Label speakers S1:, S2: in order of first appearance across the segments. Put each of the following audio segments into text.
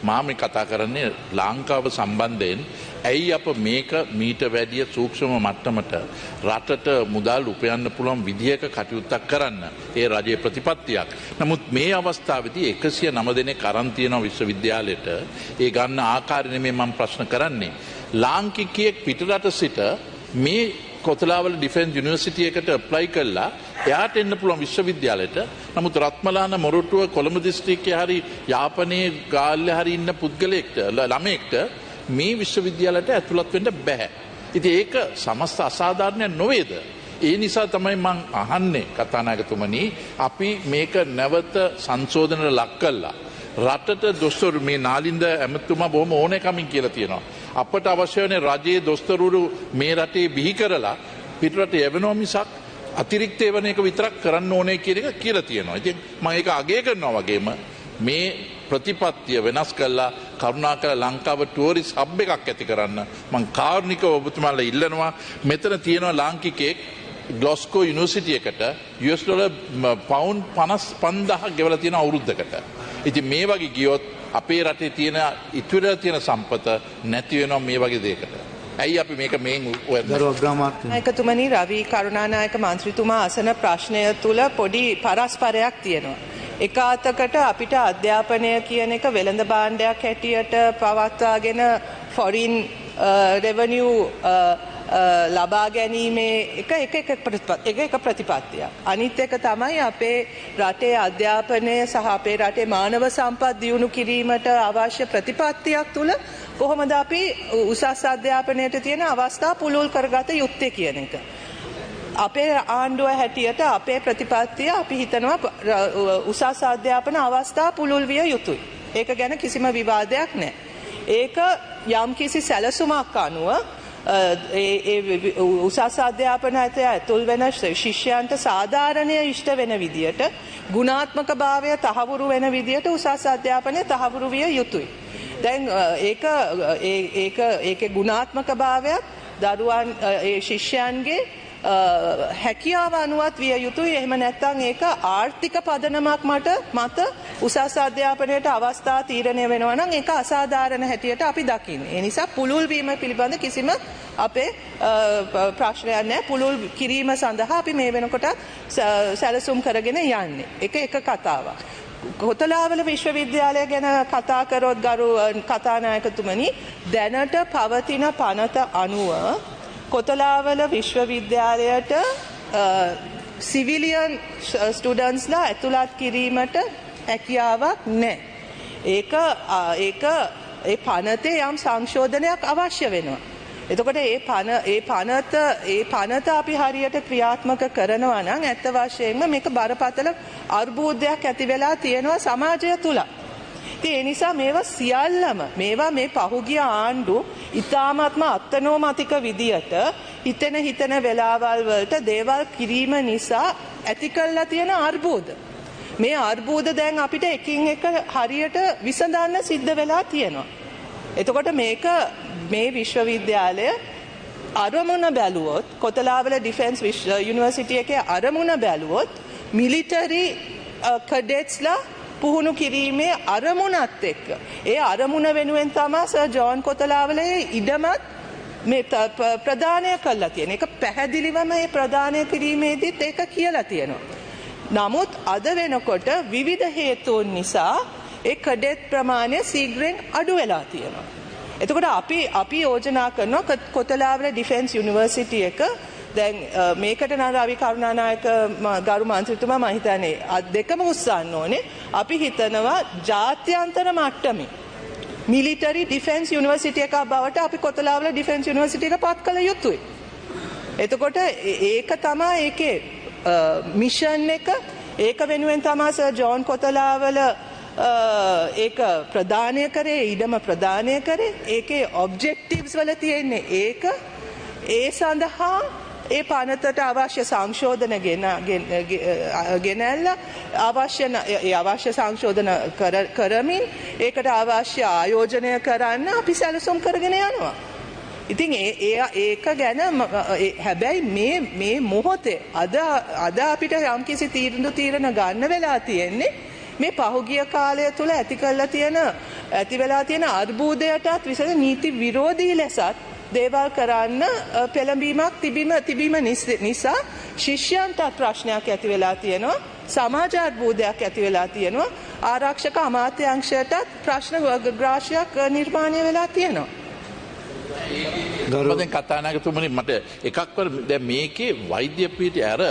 S1: මා මේ කතා කරන්නේ ලංකාව සම්බන්ධයෙන්. ඇයි අප මේක මීට වැඩිය සූක්ෂම මට්ටමට රටට මුදල් උපයන්න පුළුවන් විදියක කටයුත්තක් කරන්න? ඒ රජයේ ප්‍රතිපත්තියක්. නමුත් මේ අවස්ථාවේදී 109 දෙනෙක් අරන් තියෙනවා විශ්වවිද්‍යාලයට. ඒ ගන්න ආකාරය නෙමෙයි මම ප්‍රශ්න කරන්නේ. ලාංකිකයෙක් පිටරට සිට මේ කොතලාවල ඩිෆෙන්ස් යුනිවර්සිටි එකට ඇප්ලයි කළා එයාට එන්න පුළුවන් විශ්වවිද්‍යාලයට. නමුත් රත්මලාන, මොරටුව, කොළඹ දිස්ත්‍රික්කයේ හරි යාපනයේ ගාල්ලේ හරි ඉන්න පුද්ගලයෙක්ට, ළමයෙක්ට මේ විශ්වවිද්‍යාලයට ඇතුළත් වෙන්න බැහැ. ඉතින් ඒක සමස්ත අසාධාරණයක් නොවේද? ඒ නිසා තමයි මං අහන්නේ කතානායකතුමනි, අපි මේක නැවත සංශෝධනයට ලක් කළා රටට දොස්තරු, මේ නාලින්ද ඇමතුමා බොහොම ඕනෑකමින් කියලා තියෙනවා. අපට අවශ්‍ය වෙන්නේ රජයේ දොස්තරුවරු මේ රටේ බිහි කරලා පිටරට යවනවා මිසක් අතිරික්ත එවන එක විතරක් කරන්න ඕනේ කියන එක කියලා තියෙනවා. ඉතින් මම ඒක අගය කරනවා වගේම මේ ප්‍රතිපත්තිය වෙනස් කළා කරුණාකර ලංකාව ටුවරිස්ට් හබ් එකක් ඇති කරන්න මං කාරුණිකව ඔබතුමාලා ඉල්ලනවා. මෙතන තියෙනවා ලාංකිකයෙක් ග්ලාස්ගෝ යුනිවර්සිටි එකට US dollar පවුන්ඩ් 55,000ක් ගෙවලා තියෙන අවුරුද්දකට. ඉතින් මේ වගේ ගියොත් අපේ රටේ තියෙන ඉතුරුලා තියෙන සම්පත නැති වෙනවා මේ වගේ දෙයකට. ඇයි අපි මේක මේන් ඔය
S2: ගරු අග්‍රාමාත්‍ය.
S3: නායකතුමනි, රවි කරුණානායක මන්ත්‍රීතුමා අසන ප්‍රශ්නය තුළ පොඩි පරස්පරයක් තියෙනවා. එක අතකට අපිට අධ්‍යාපනය කියන එක වෙළඳ භාණ්ඩයක් හැටියට පවත්වාගෙන ෆොරින් රෙවනිව් ලබා ගැනීමේ එක එක එක ප්‍රතිපත්තියක්. අනිත් එක තමයි අපේ රටේ අධ්‍යාපනය සහ අපේ රටේ මානව සම්පත් දියුණු කිරීමට අවශ්‍ය ප්‍රතිපත්තියක් තුළ කොහොමද අපි උසස් අධ්‍යාපනයට තියෙන අවස්ථා පුළුල් කරගත යුත්තේ කියන එක. අපේ ආණ්ඩුව හැටියට අපේ ප්‍රතිපත්තිය අපි හිතනවා උසස් අධ්‍යාපන අවස්ථා පුළුල් විය යුතුයි. ඒක ගැන කිසිම විවාදයක් නෑ. ඒක යම්කිසි සැලසුමක් අනුව ඒ උසස් අධ්‍යාපන ඇතුල් වෙන ශිෂ්‍යයන්ට සාධාරණය ඉෂ්ට වෙන විදියට, ගුණාත්මක භාවය තහවුරු වෙන විදියට උසස් අධ්‍යාපනය තහවුරු විය යුතුයි. දැන් ඒක ඒක ඒකේ ගුණාත්මක භාවයත් දරුවන් ඒ ශිෂ්‍යයන්ගේ හැකියාව අනුවත් විය යුතුයි. එහෙම නැත්නම් ඒක ආර්ථික පදනමක් මත උසස් අධ්‍යාපනයට අවස්ථා තීරණය වෙනවා නම් ඒක අසාධාරණ හැටියට අපි දකින්නේ. ඒ නිසා පුළුල් වීම පිළිබඳ කිසිම අපේ ප්‍රශ්නයක් නැහැ. පුළුල් කිරීම සඳහා අපි මේ වෙනකොටත් සැලසුම් කරගෙන යන්නේ. ඒක එක කතාවක්. කොතලාවල විශ්වවිද්‍යාලය ගැන කතා කරොත්, ගරු කතානායකතුමනි, දැනට පවතින පනත අනුව කොතලාවල විශ්වවිද්‍යාලයට සිවිලියන් ස්ටුඩන්ට්ස්ලා ඇතුළත් කිරීමට හැකියාවක් නැහැ. ඒක ඒක ඒ පනතේ යම් සංශෝධනයක් අවශ්‍ය වෙනවා. එතකොට ඒ පනත අපි හරියට ක්‍රියාත්මක කරනවා නම් ඇත්ත වශයෙන්ම මේක බරපතල අර්බුදයක් ඇති වෙලා තියෙනවා සමාජය තුල. ඉතින් ඒ නිසා මේවා සියල්ලම මේවා මේ පහුගිය ආණ්ඩු ඉතාමත්ම අත්නෝමතික විදියට හිතෙන හිතෙන වෙලාවල් වලට දේවල් කිරීම නිසා ඇති කරලා තියෙන අර්බුද. මේ අර්බුද දැන් අපිට එකින් එක හරියට විසඳන්න සිද්ධ වෙලා තියෙනවා. එතකොට මේක මේ විශ්වවිද්‍යාලය අරමුණ බැලුවොත්, කොතලාවල ඩිෆෙන්ස් යුනිවර්සිටි එකේ අරමුණ බැලුවොත්, මිලිටරි කඩෙට්ස්ලා පුහුණු කිරීමේ අරමුණත් එක්ක ඒ අරමුණ වෙනුවෙන් තමා සර් ජෝන් කොතලාවලේ ඉඩමත් මේ ප්‍රදානය කරලා තියෙන. ඒක පැහැදිලිවම ඒ ප්‍රදානය කිරීමේදීත් ඒක කියලා තියෙනවා. නමුත් අද වෙනකොට විවිධ හේතුන් නිසා ඒ කඩෙට් ප්‍රමාණය සීඝ්‍රයෙන් අඩු වෙලා තියෙනවා. එතකොට අපි යෝජනා කරනවා කොතලාවල ඩිෆෙන්ස් යුනිවර්සිටි එක දැන් මේකට නම් රවි කරුණානායක ගරු මන්ත්‍රීතුමා මම හිතන්නේ අත් දෙකම උස්සන්න ඕනේ. අපි හිතනවා ජාත්‍යන්තර මට්ටමේ මිලිටරි ඩිෆෙන්ස් යුනිවර්සිටි එකක් බවට අපි කොතලාවල ඩිෆෙන්ස් යුනිවර්සිටි එක පත් කළ යුතුයි. එතකොට ඒක තමා ඒකේ මිෂන් එක. ඒක වෙනුවෙන් තමා සර් ජෝන් කොතලාවල ඒක ප්‍රදානය කරේ, ඉඩම ප්‍රදානය කරේ. ඒකේ ඔබ්ජෙක්ටිව්ස් වල තියෙන්නේ ඒක. ඒ සඳහා ඒ පනතට අවශ්‍ය සංශෝධන ගෙනැල්ලා ඒ අවශ්‍ය සංශෝධන කරමින් ඒකට අවශ්‍ය ආයෝජනය කරන්න අපි සැලසුම් කරගෙන යනවා. ඉතින් ඒ ඒ ඒක ගැන හැබැයි මේ මේ මොහොතේ අද අද අපිට යම්කිසි තීරණ තීරණ ගන්න වෙලා තියෙන්නේ මේ පහුගිය කාලය තුළ ඇති කරලා තියෙන ඇති වෙලා තියෙන අර්බුදයටත් විසඳ නීති විරෝධී ලෙසත් දේවල් කරන්න පෙළඹීමක් තිබීම නිසා ශිෂ්‍යයන්ටත් ප්‍රශ්නයක් ඇති වෙලා තියෙනවා. සමාජ අර්බුදයක් ඇති වෙලා තියෙනවා. ආරක්ෂක අමාත්‍යාංශයටත් ප්‍රශ්න ග්‍රාශයක් නිර්මාණය වෙලා තියෙනවා.
S1: දැන් කතානායකතුමනි, මට එකක්වර දැන් මේකේ වෛද්‍ය පීඨය ඇර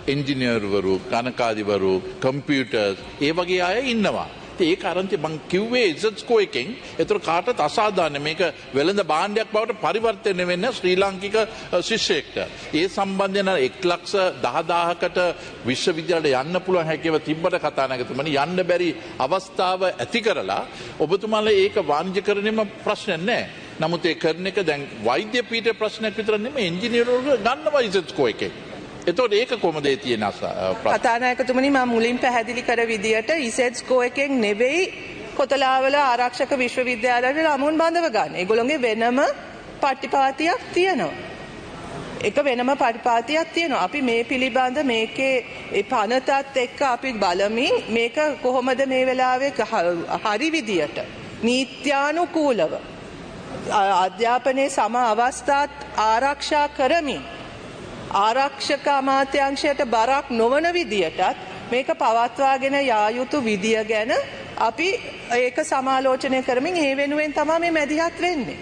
S1: එන්ජිනියර්වරු, ගණකාධිවරු, කම්පියුටර්ස් ඒ වගේ අය ඉන්නවා. ඉතින් ඒක අරන්ති මං කිව්වේ ඉසට් ස්කෝර් එකෙන් ඒතර කාටත් අසාධාරණ මේක වෙළඳ භාණ්ඩයක් බවට පරිවර්තනය වෙන්න ශ්‍රී ලාංකික ශිෂ්‍යයෙක්ට. ඒ සම්බන්ධයෙන් අර 1,10,000කට විශ්වවිද්‍යාලයට යන්න පුළුවන් හැකියාව තිබ්බට කතානායකතුමනි, යන්න බැරි අවස්ථාව ඇති කරලා ඔබතුමාලා ඒක වාණිජකරණයම ප්‍රශ්නයක් නෑ. නමුත් ඒ කරන එක දැන් වෛද්‍ය පීඨ ප්‍රශ්නයක් විතර නෙමෙයි, එන්ජිනියර්වරු ගන්නවා ඉසට් ස්කෝර් එකෙන්. එතකොට ඒක කොහොමද ඒ තියෙන ප්‍රශ්න?
S3: කතානායකතුමනි, මම මුලින් පැහැදිලි කර විදියට ඉසෙඩ් ස්කෝර් එකෙන් නෙවෙයි කොතලාවල ආරක්ෂක විශ්වවිද්‍යාලයට ළමුන් බඳව ගන්න. ඒගොල්ලෝගේ වෙනම පටිපාටියක් තියෙනවා. එක වෙනම පටිපාටියක් තියෙනවා. අපි මේ පිළිබඳ මේකේ ඒ පනතත් එක්ක අපි බලමින් මේක කොහොමද මේ වෙලාවේ හරි විදියට නීත්‍යානුකූලව අධ්‍යාපනයේ සම අවස්ථාත් ආරක්ෂා කරමින් ආරක්ෂක අමාත්‍යංශයට බරක් නොවන විදියටත් මේක පවත්වාගෙන යා යුතු විදිය ගැන අපි ඒක සමාලෝචනය කරමින් ඒ වෙනුවෙන් තමයි මේ මැදිහත් වෙන්නේ.